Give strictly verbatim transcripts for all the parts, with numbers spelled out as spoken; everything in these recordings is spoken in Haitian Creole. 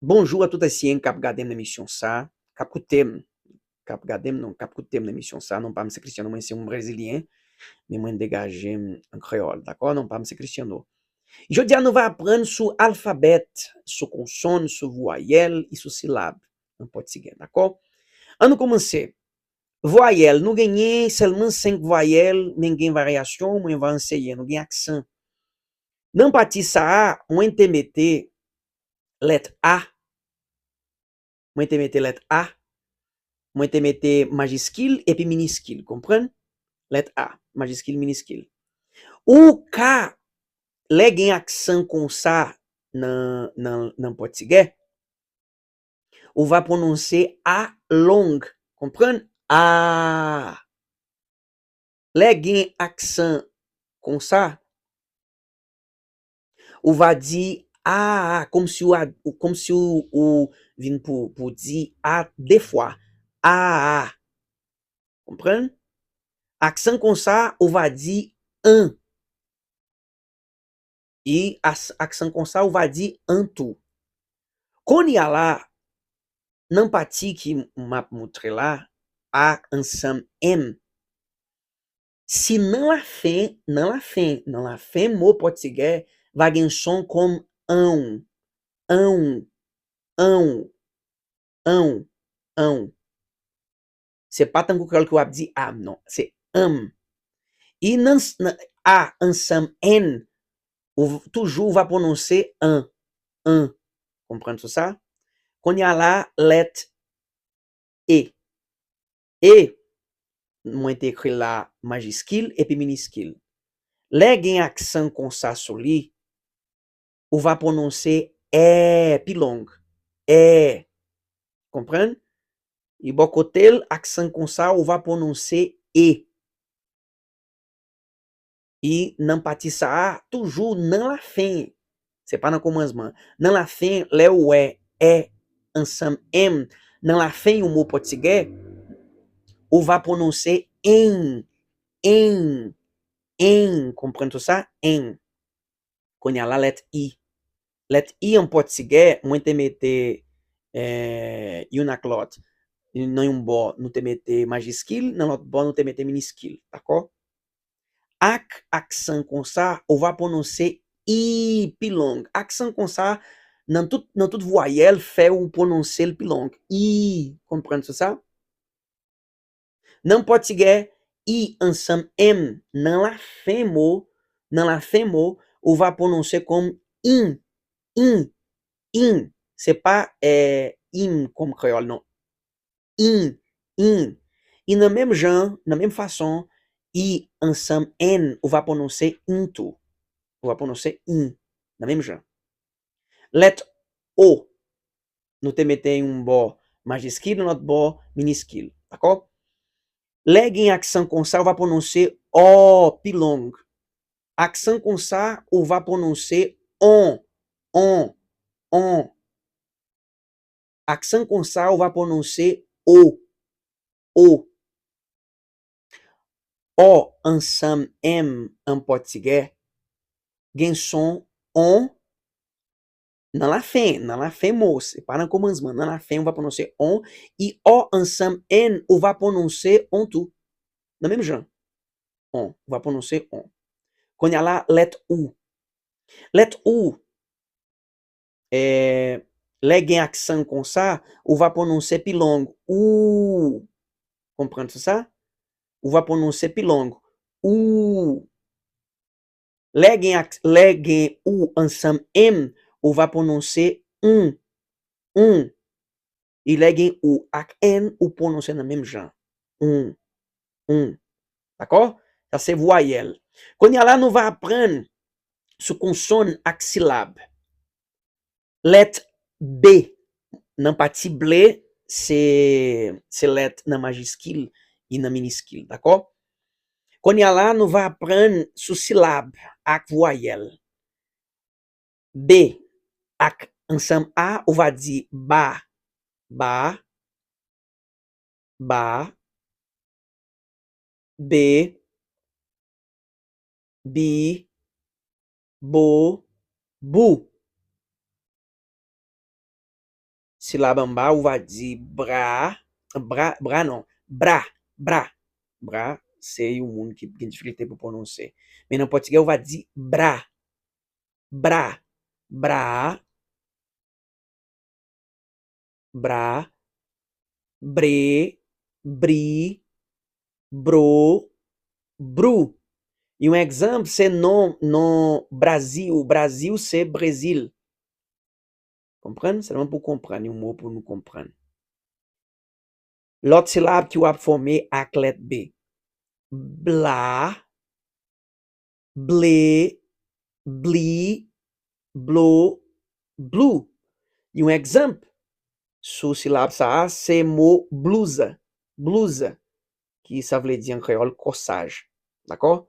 Bonjou a tout Ayisyen k ap gade m nan emisyon sa, k ap koute m, k ap gade m non, k ap koute m nan emisyon sa. Non pa m se Cristiano, mwen se yon Brezilyen, men mwen degaje m an kreyòl, dakò? Non pa m se Cristiano. Jodi a nou va aprann sou alfabè, sou konsòn, sou vwayèl e sou silab an pòtigè, dakò? Ann nou kòmanse. Vwayèl, nou genyen sèlman senk vwayèl, men gen varyasyon, mwen va anseye, nou gen aksan. Nan pati sa a, mwen te mete lèt A, mwen te mete lèt A, mwen te mete majiskil epi miniskil, konprann? Lèt A, majiskil, miniskil. Ou ka, lè gen aksan konsa nan, nan, nan pòtigè, ou va pwononse A long, konprann? A. Lè gen aksan konsa, ou va di A, kòmsi w a, kòmsi w, ou vin pou, pou di A de fwa. A. Konprann? Aksan konsa, ou va di an. E as-, aksan konsa, ou va di an tou. Kounye a la, nan pati ki m ap moutre la, A ansanm M. Si nan lafen, nan lafen, nan lafen mo pòtigè, va gen son kòm anw, anw, anw, anw, anw. Se pa tankou kreyòl ke w ap di am, non. Se anm. E nan, nan A ansanm N, ou v-, toujou ou va pwononse an, an. Konprann sou sa? Kounye a la, lèt E. E, mwen te ekri l la majiskil epi miniskil. Lè gen aksan konsa sou li, ou va pwononse è pi long. È. Konprann? E bò kote l, aksan konsa, ou va pwononse e. E nan pati sa a, toujou nan lafen, se pa nan kòmansman, nan lafen, lè ou wè è ansanm M nan lafen yon mo pòtigè, ou va pwononse en, en, en. Konprann tou sa? En. Kounye a la, lèt I. Lèt I an pòtigè, mwen te mete, eh, youn ak lòt. Nan yon bò, nou te mete majiskil, nan lòt bò, nou te mete miniskil. Dakò? Ak aksan konsa, ou va pwononse I pi long. Aksan konsa, nan tout, nan tout vwayèl, fè ou pwononse l pi long. I. Konprann sou sa? Nan pòtigè, I ansanm M, nan lafen mo, nan lafen mo, ou va pwononse kòm in, in, in. Se pa, eh, im kòm kreyòl, non. In, in. E nan menm jan, nan menm fason, I ansanm N, ou va pwononse in tou. Ou va pwononse in, nan menm jan. Lèt O, nou te mete yon bò majiskil, yon lòt bò miniskil. Dakò? Lè gen aksan konsa, ou va pwononse ò pi long. Aksan konsa, ou va pwononse on, on, on. Aksan konsa, ou va pwononse o, o. Ò ansanm M an pòtigè gen son on nan lafen, nan lafen mo, se pa nan kòmansman, nan lafen ou va pwononse on, e ò ansanm N ou va pwononse on tou. Nan menm jan. On, ou va pwononse on. Kounye a la, lèt ou. Lèt ou, eh, lè gen aksan konsa, ou va pwononse pi long, ou. Konprann sou sa? Ou va pwononse pi long, ou. Lè gen ak, lè gen ou ansanm M, ou va pwononse on, on. E lè gen ou ak N, ou pwononse nan menm jan. On, on. Dakò? Sa se vwayèl. Kounye a la, nou va aprann sou konsòn ak silab. Lèt B nan pati ble, se, se lèt nan majiskil e nan miniskil, dakò? Kounye a la, nou va aprann sou silab ak vwayèl. B ak ansanm A, ou va di ba, ba, ba, be, bi, bo, bou. silab anba, ou va di bra, bra, bra non, bra, bra. Bra, se yon moun ki gen difikilte pou pwononse. Men nan pòtigè, ou va di bra, bra, bra, bra, bre, bri, bro, brou. Yon egzanp, se non, non Brazil. Brazil se Brezil. Konprann? Sèlman pou konprann, yon mo pou nou konprann. Lòt silab ki w ap fòme ak lèt B. Bla, ble, bli, blo, blou. Yon egzanp sou silab sa a, se mo blouz. Blouz, ki sa vle di an kreyòl kòsaj. Dakò?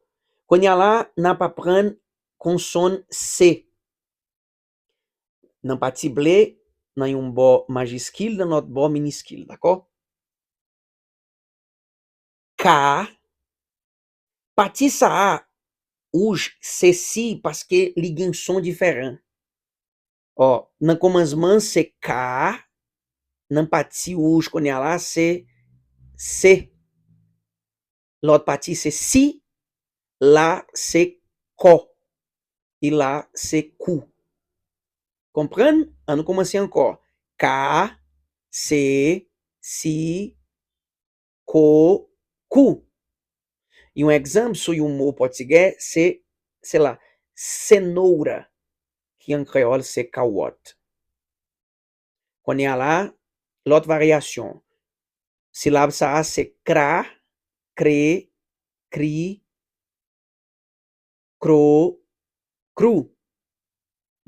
Kounye a la, n ap aprann konsòn C. Nan pati ble, nan yon bò majiskil, nan lòt bò miniskil, dakò? Ka, pati sa a wouj, se si paske li gen son diferan. Ò, nan kòmansman se ka, nan pati wouj kounye a la se se. Lòt pati se si, la se kò, e la se kou. Konprann? An nou kòmanse ankò. Ka, se, si, ko, kou. Yon egzanp sou yon mo pòtigè se, se la, senoura, ki an kreyòl se kawòt. Kounye a la, lòt varyasyon. Silab sa a se kra, kre, kri, kro, krou.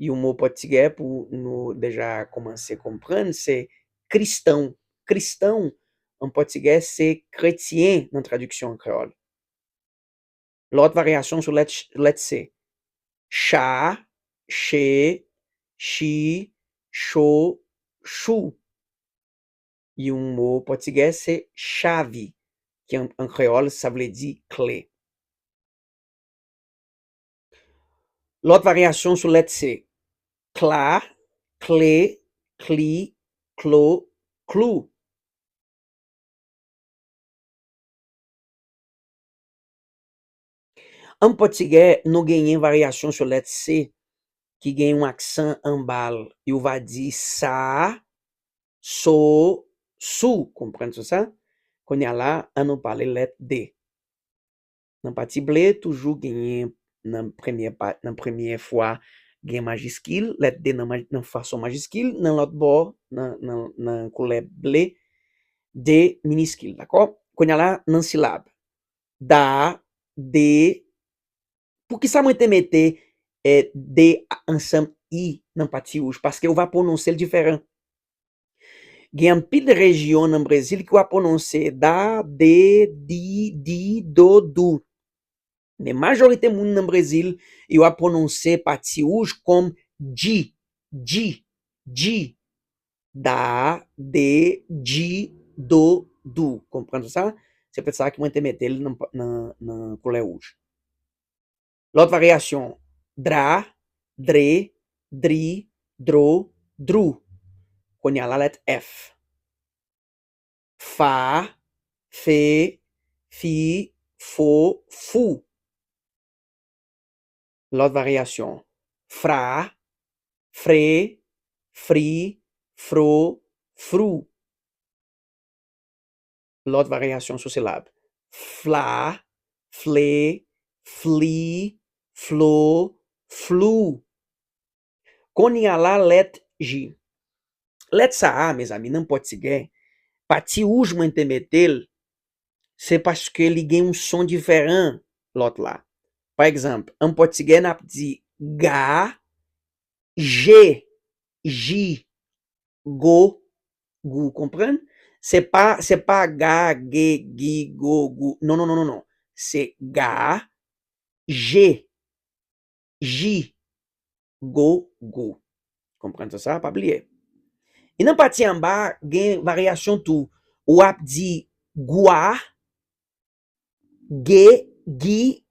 Yon mo pòtigè pou nou deja kòmanse konprann, se cristão. Cristão, an pòtigè, se kretyen nan tradiksyon an kreyòl. Lòt varyasyon sou lèt, lèt C. Cha, che, chi, cho, chou. Yon mo pòtigè se chave, ki an, an kreyòl, sa vle di kle. Lòt varyasyon sou lèt C. Kla, kle, kli, klo, klou. An pòtigè, nou genyen varyasyon sou lèt C, ki gen yon aksan anba l. Yo va di sa, so, sou. Konprann sou sa? Kounye a la, an nou pale lèt D. Nan pati ble, toujou genyen nan premyè pa, nan premyè fwa, gen majiskil, lèt D nan maj, nan fason majiskil, nan lòt bò, nan, nan, nan koulè ble, D miniskil, dakò? Kounye a la, nan silab. Da, de, poukisa mwen te mete, eh, D ansanm I nan pati wouj? Paske ou va pwononse l diferan. Gen anpil rejyon nan Brezil ki w ap pwononse da, de, di, di, do, dou. Men majorite moun nan Brezil, yo ap pwononse pati wouj kòm dji, dji, dji. Da, de, dji, do, dou. Konprann sa? Se petèt sa ki mwen te mete l nan, nan, nan koulè wouj. Lòt varyasyon, dra, dre, dri, dro, drou. Kounye a la lèt F. Fa, fe, fi, fo, fou. Lòt varyasyon, fra, fre, fri, fro, frou. Lòt varyasyon sou silab. Fla, fle, fli, flo, flou. Kounye a la, lèt J. Lèt sa a, mezanmi, nan pòtigè, pati wouj mwen te mete l, se paske li gen yon son diferan lòt la. Pa egzanp, an pòtigè, n ap di ga, je, ji, go, gou. Konprann? Se pa, se pa ga, ge, gi, go, gou. Non, non, non, non, non. Se ga, je, ji, go, gou. Konprann sa, sa, pa bliye. E nan pati anba, gen varyasyon tou. W ap di gwa, ge, gi,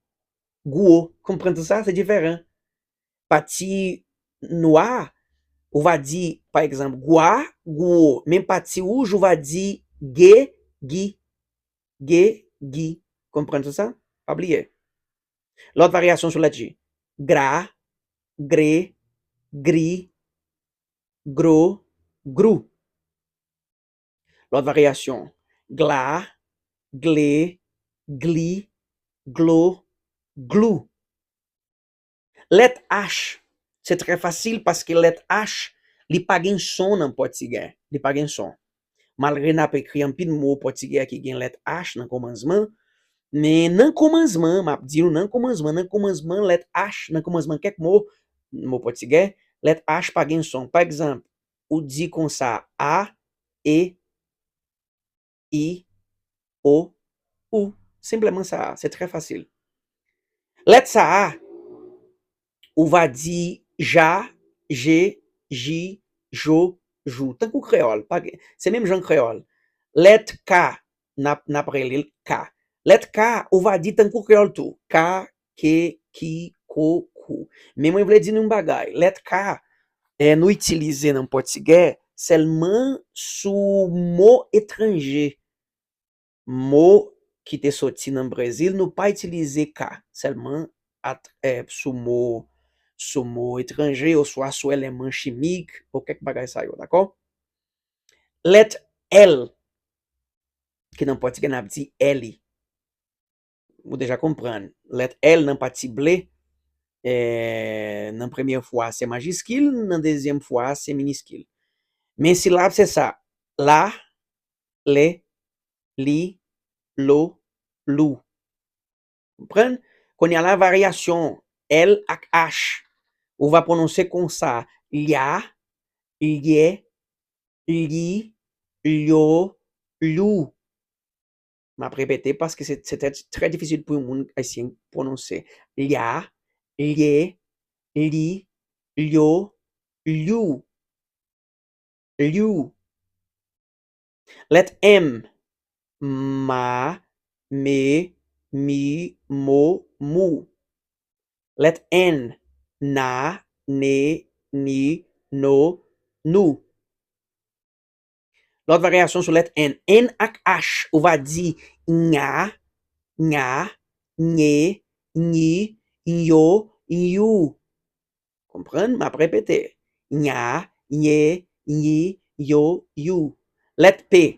gwo. Konprann sa, sa, se diferan. Pati nwa, ou va di, pa egzanp, gwa, gwo, men pati wouj, ou va di ge, gi, ge, gi. Konprann sou sa? Pa bliye. Lòt varyasyon sou lèt G. Gra, gre, gri, gro, grou. Lòt varyasyon. Gla, gle, gli, glo, glou. Lèt H, se trè fasil paske lèt H, li pa gen son nan pòtigè. Li pa gen son. Malgre n ap ekri anpil mo pòtigè ki gen lèt H nan kòmansman, men nan kòmansman, m ap di nou nan kòmansman, nan kòmansman, lèt H, nan kòmansman kèk mo, mo pòtigè, lèt H pa gen son. Pa egzanp, ou di konsa, a, e, i, o, ou. Senpleman sa a, se trè fasil. Lèt sa a, ou va di ja, je, ji, jo, jou. Tankou kreyòl, pa gen, se menm jan kreyòl. Lèt K, n ap, n ap rele l K. Lèt K, ou va di tankou kreyòl tou. Ka, ke, ki, ko, kou. Men mwen vle di nou yon bagay. Lèt K, eh, nou itilize nan pòtigè sèlman sou mo etranje. Mo ki te soti nan Brezil, nou pa itilize K sèlman at, eh, sou mo, sou mo etranje oswa sou eleman chimik ou kèk bagay sa yo, dakò? Lèt L, ki nan pòtigè n ap di L. Ou deja konprann. Lèt L nan pati ble, eh, nan premye fwa se majiskil, nan dezyèm fwa se miniskil. Men silab se sa, la, le, li, lo, lou. Konprann? Kounye a la varyasyon L ak H, ou va pwononse konsa, lya, lyè, li, lyo, lyou. M ap repete paske se, se trè, trè difisil pou yon moun ayisyen pwononse. Lya, lye, li, lyo, lyou. Lyou. Lèt M, ma, me, mi, mo, mou. Lèt N, na, ne, ni, no, nou. Lòt varyasyon sou lèt N. N ak H, ou va di nya, nya, nye, nyi, yo, you. Konprann? M ap repete. Nya, nye, nyi, yo, you. Lèt P.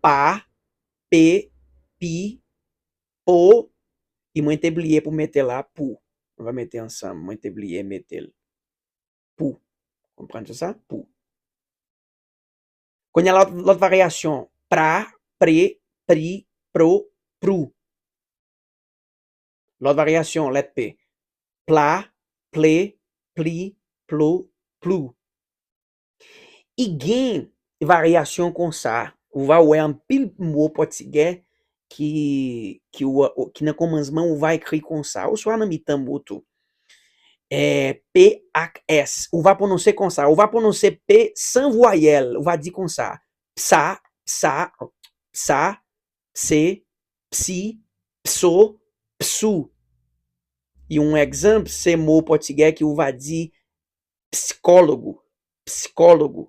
Pa, pe, pi, po. E mwen te bliye pou mete la pou. Mwen va mete ansanm. Mwen te bliye mete l. Pou. Konprann sou sa? Pou. Kounye a lòt, lòt varyasyon. Pra, pre, pri, pro, prou. Lòt varyasyon, lèt P. Pla, ple, pli, plo, plou. I gen varyasyon konsa. Ou va wè anpil mo pòtigè ki, ki, w- ki nan kòmansman ou va ekri konsa, oswa nan mitan mo tou. Eh, P ak S. Ou va pwononse konsa. Ou va pwononse P san vwayèl. Ou va di konsa. Psa, psa, psa, pse, psi, pso, psou. Yon egzanp, se mo pòtigè ki ou va di psikòlogo, psikòlogo,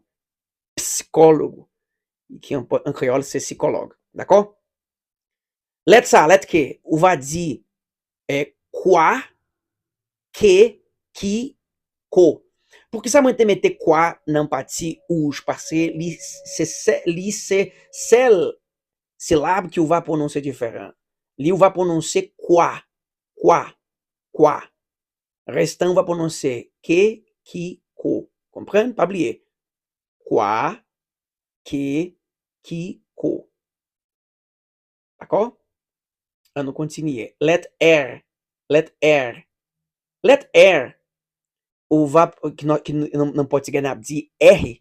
psikòlogo, ki an, an kreyòl se sikològ, dakò? Lèt sa, lèt K, ou va di, eh, kwa, ke, ki, ko. Poukisa mwen te mete kwa nan pati wouj? Paske li se, se, li se sèl silab ki ou va pwononse diferan. Li ou va pwononse kwa, kwa, kwa. Restan ou va pwononse ke, ki, ko. Konprann? Pa bliye. Kwa, ke, ki, ko. Dakò? An nou kontinye. Lèt R. Lèt R. Lèt R. Ou va, ki nan, ki nan, nan pòtigè n ap di R.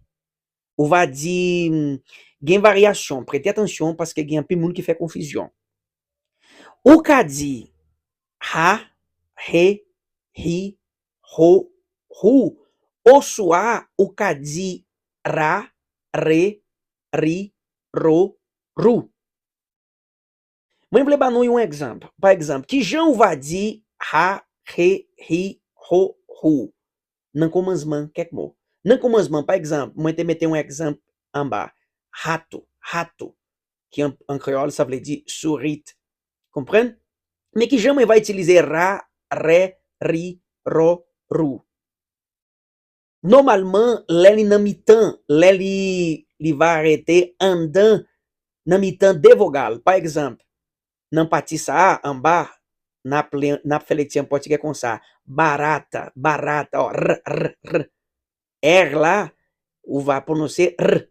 Ou va di, mm, gen varyasyon. Prete atansyon paske gen anpil moun ki fè konfizyon. Ou ka di ha, he, hi, ho, hou. Oswa ou ka di ra, re, ri, ro, rou. Mwen vle ba nou yon egzanp. Pa egzanp, kijan ou va di ha, he, hi, ho, hou nan kòmansman kèk mo? Nan kòmansman, pa egzanp, mwen te mete yon egzanp anba. Hato, hato, ki an, an kreyòl, sa vle di sourit. Konprann? Men kijan mwen va itilize ra, rè, ri, rò, rou? Nòmalman, lè li nan mitan, lè li, li va rete anndan, nan mitan de vogal. Pa egzanp, nan pati sa a, anba, n ap li, n ap fè lekti an pòtigè konsa, barata, barata, ò, r, r, r. R la, ou va pwononse r.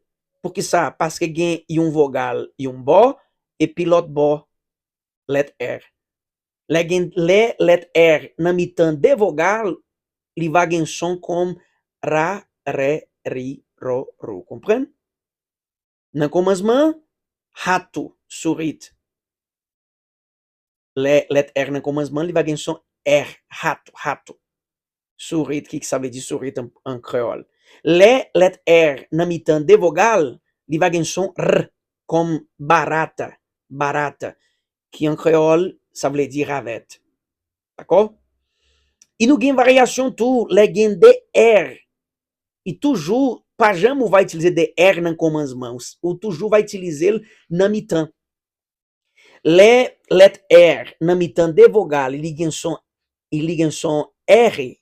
Poukisa? Paske gen yon vogal yon bò, epi lòt bò, lèt r. Lè gen, lè lèt r nan mitan de vogal, li va gen son kòm ra, rè, ri, rò, rou. Konprann? Nan kòmansman, hato, sourit. Lè lèt r nan kòmansman, li va gen son r, hato, hato. Sourit, ki sa vle di sourit an, an kreyòl. Lè lèt r nan mitan de vogal, li va gen son r, kòm barata, barata, ki an kreyòl, sa vle di ravèt. Dakò? E nou gen varyasyon tou, lè gen de r, e toujou, pa janm ou va itilize de r nan kòmansman, ou, ou toujou va itilize l nan mitan. Lè lèt r nan mitan de vogal, li gen son, li gen son r,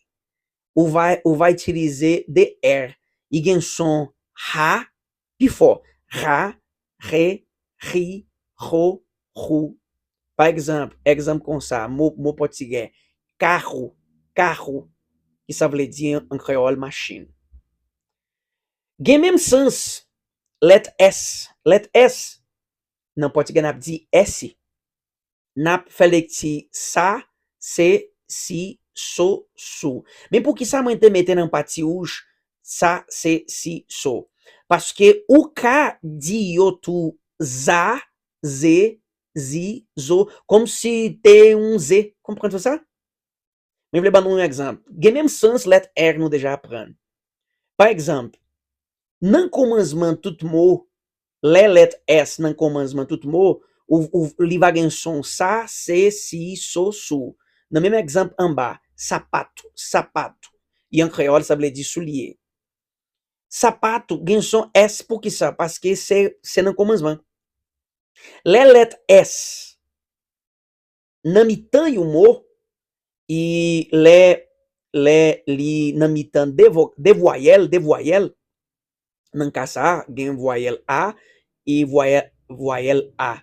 ou va, ou va itilize de r. Li gen son ha pi fò. Ha, he, hi, ho, hu. Pa egzanp, egzanp konsa, mo, mo pòtigè, kaho, kaho, ki sa vle di an kreyòl machin. Gen menm sans, lèt s. Lèt s, nan pòtigè n ap di ese. N ap fè lekti sa, se, si, so, su. Men poukisa mwen te mete nan pati wouj sa, se, si, so? Paske ou ka di yo tou za, ze, zi, zo, kòmsi te yon ze. Konprann sa? Mwen vle ban nou yon egzanp. Gen menm sans lèt r nou deja aprann. Pa egzanp, nan kòmansman tout mo, lè lèt s nan kòmansman tout mo, ou, ou, li va gen son sa, se, si, so, su. Nan menm egzanp anba, sapato, sapato. E an kreyòl, sa vle di soulye. Sapato gen son s poukisa? Paske se, se nan kòmansman. Lè lèt s nan mitan yon mo, e lè, lè li nan mitan de vo-, de vwayèl, de vwayèl, nan ka sa a, gen vwayèl a e vwayèl, vwayèl a,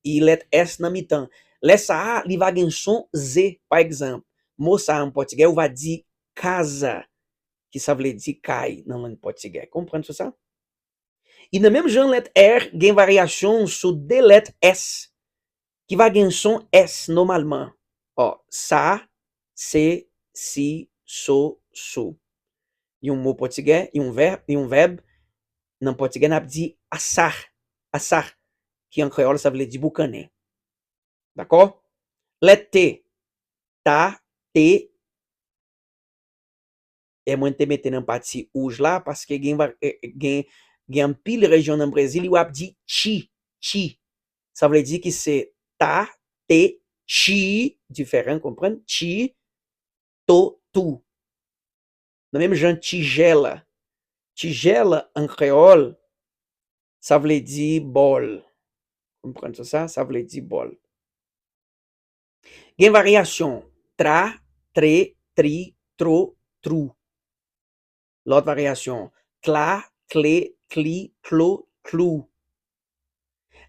e lèt s nan mitan. Lè sa a, li va gen son ze. Pa egzanp, mo sa a an pòtigè, ou va di kaza, ki sa vle di kay nan lang pòtigè. Konprann sou sa? E nan menm jan lèt r gen varyasyon sou de lèt s, ki va gen son s nòmalman. Ò, sa, se, si, so, su. Yon mo pòtigè, yon vè-, yon vèb, nan pòtigè n ap di assar, assar, ki an kreyòl sa vle di boukannen. Dakò? Lèt t, ta, te, e mwen te mete nan pati wouj la, paske gen va-, e, e, gen, gen anpil rejyon nan Brezil, yo ap di chi, chi. Sa vle di ki se ta, te, chi, diferan, konprann? Chi, to, tu. Nan menm jan tijèla. Tijèla an kreyòl, sa vle di bòl. Konprann sa, sa vle di bòl. Gen varyasyon tra, tre, tri, tro, tru. Lòt varyasyon, tla, tle, tli, tlo, tlu.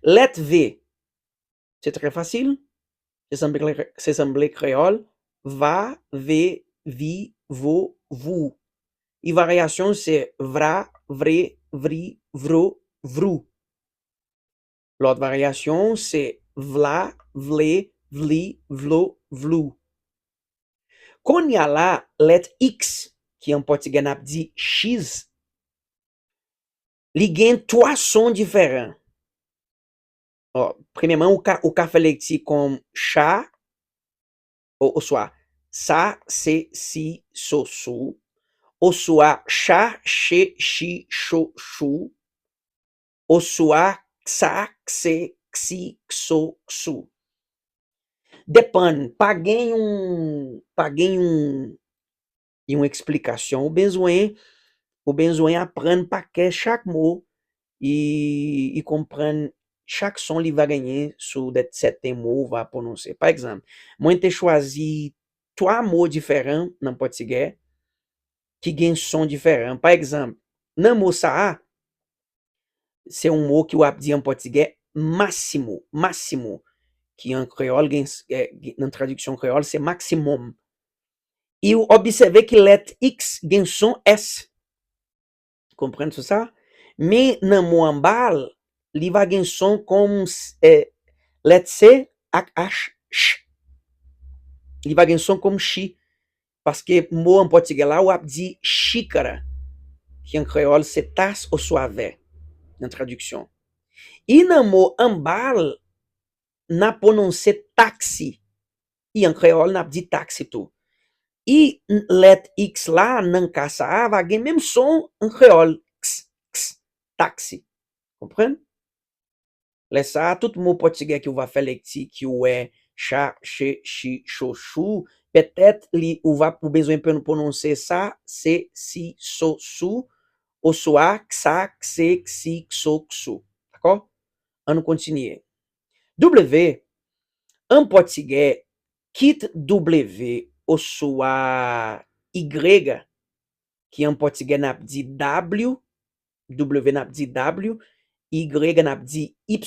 Lèt V, se trè fasil. Se sanble, se sanble kreyòl. Va, ve, vi, vo, vou. E varyasyon se vra, vre, vri, vro, vru. Lòt varyasyon se vla, vle, vli, vlo, vlu. Kounye a la, lèt X, ki an pòtigè n ap di X, li gen twa son diferan. Ò, premyèman, ou ka, ou ka fè lekti kòm cha, o-, oswa sa, se, si, so, su, oswa cha, che, chi, cho, chu, oswa ksa, kse, ksi, kso, ksu. Depann, pa gen yon, pa gen yon, yon eksplikasyon. Ou bezwen, ou bezwen aprann pa kè chak mo, e, e konprann chak son li va genyen sou dèt sèten mo ou va pwononse. Pa egzanp, mwen te chwazi twa mo diferan nan pòtigè ki gen son diferan. Pa egzanp, nan mo sa a, se yon mo ki w ap di an pòtigè masimo, masimo, ki an kreyòl gen, eh, gen, nan tradiksyon kreyòl, se maksimòm. E w obsève ke lèt X gen son S. Konprann sou sa? Men nan mo anba l, li va gen son kòm, eh, lèt C ak H, ch. Li va gen son kòm chi. Paske mo an pòtigè la, w ap di xícara, ki an kreyòl se tas oswa vè, nan tradiksyon. E nan mo anba l, n ap pwononse taksi. E an kreyòl, n ap di taksi tou. E n-, lèt X la, nan ka sa a, va gen menm son an kreyòl, x, x, taksi. Konprann? Lè sa a, tout mo pòtigè ke w va fè lekti, ke w wè cha, che, chi, cho, chou, petèt li, ou va, ou bezwen pwon-, pwononse sa, se, si, so, sou, oswa ksa, kse, ksi, kso, ksou. Dakò? Ann kontinye. W, an pòtigè, kit W oswa Y, ki an pòtigè n ap di W, W n ap di W, Y n ap di Y.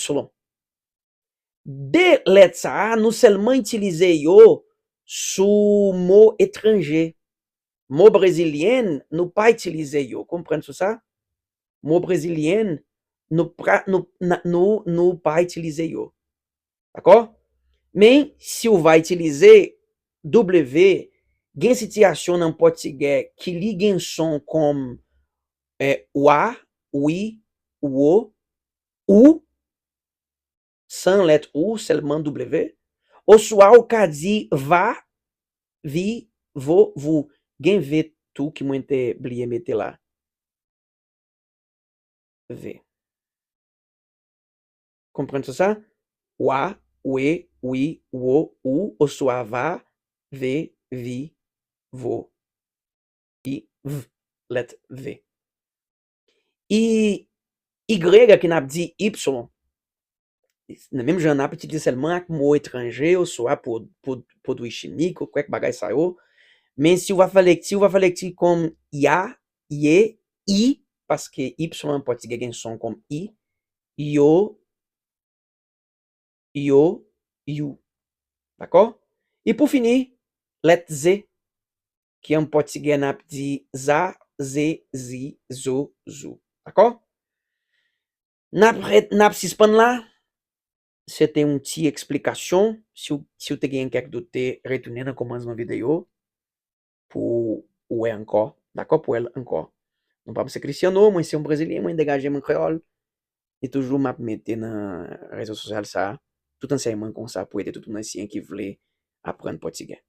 De lèt sa a, nou sèlman itilize yo sou mo etranje. Mo brezilyen, nou pa itilize yo. Konprann sou sa? Mo brezilyen, nou pra-, nou, na-, nou, nou pa itilize yo. Dakò? Men, si w va itilize W, gen sitiyasyon nan pòtigè ki li gen son kòm, eh, wa, wi, wo, ou, san lèt ou, sèlman W, oswa ou ka di va, vi, vo, vou. Gen V tou ki mwen te bliye mete la. V. Konprann sou sa? Wa, we, wi, wo, ou, oswa va, ve, vi, vo. I, v, lèt V. I, Y, ki n ap di Y, nan menm jan n ap itilize sèlman ak mo etranje, oswa pwod-, pwod-, pwodui chimik, ou kèk bagay sa yo. Men si w va fè lekti, ou va fè lekti kòm ya, ye, i, paske Y an pòtigè gen son kòm i, yo, yo, you. Dakò? E pou fini, lèt Z, ki an pòtigè n ap di za, ze, zi, zo, zou. Dakò? N ap ret-, n ap sispann la. Se te yon ti eksplikasyon. Si w, si w te gen kèk dout, te retounen nan kòmansman videyo pou w wè ankò. Dakò? Pou w wè l ankò. Non pa m se Cristiano, mwen se yon Brezilyen, mwen degaje m an kreyòl. E toujou m ap mete nan rezo sosyal sa a tout ansèyman konsa pou ede tout moun ayisyen ki vle aprann pòtigè.